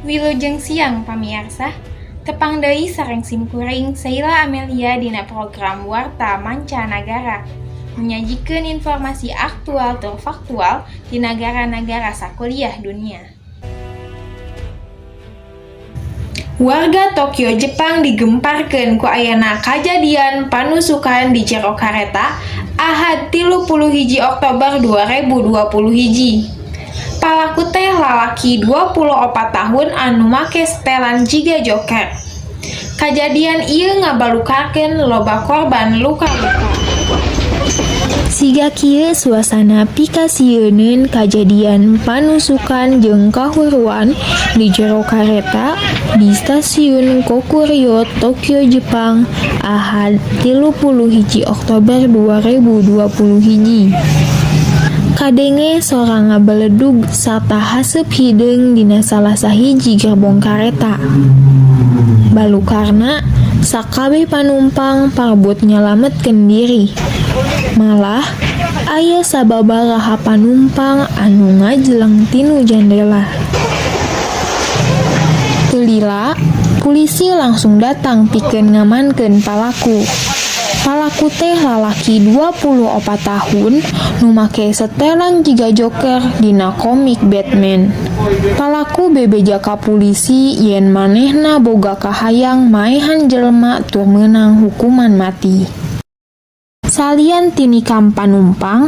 Wilujeng siang, pamiarsa. Tepang deui sareng simkuring, Sheila Amelia, dina program Warta Mancanagara. Menyajikeun informasi aktual tur faktual di nagara-nagara sakuliah dunia. Warga Tokyo, Jepang, digemparkeun ku ayana kajadian panusukan di jero kareta Ahad, 31 Oktober 2021. Palaku teh lalaki 24 tahun anu make setelan jiga Joker. Kajadian ieu ngabalukarkeun loba korban luka-luka. Siga kieu suasana pikasieuneun kajadian panusukan jeung kahuruan di jero kareta di Stasiun Kokuryo, Tokyo, Jepang, Ahad, 31 Oktober 2021. Kadenge sora ngabeledug sarta haseup hideung dina salah sahiji gerbong kareta. Balukarna, sakabeh panumpang parebut nyalametkeun diri. Malah, aya sababaraha panumpang anu ngajleng tina jandela. Teu lila, pulisi langsung datang pikeun ngamankeun palaku. Palaku teh lalaki 24 tahun nu make setelan jiga Joker dina komik Batman. Palaku bebeja ka pulisi yen manehna boga kahayang maehan jelema tur meunang hukuman mati. Salian ti nikam panumpang,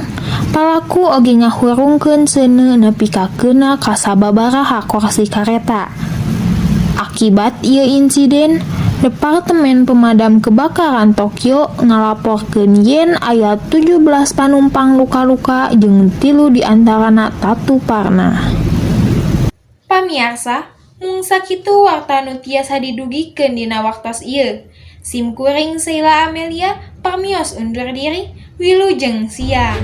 palaku oge ngahurungkeun seuneu nepi ka keuna ka sababaraha korsi kareta. Akibat ieu insiden, Departemen Pemadam Kebakaran Tokyo ngalaporkeun yen aya 17 panumpang luka-luka jeung tilu di antarana tatuparna. Pamiarsa, mung sakitu warta nu tiasa didugikeun dina waktos ieu. Sim kuring, Sheila Amelia, permios undur diri, wilujeng siang.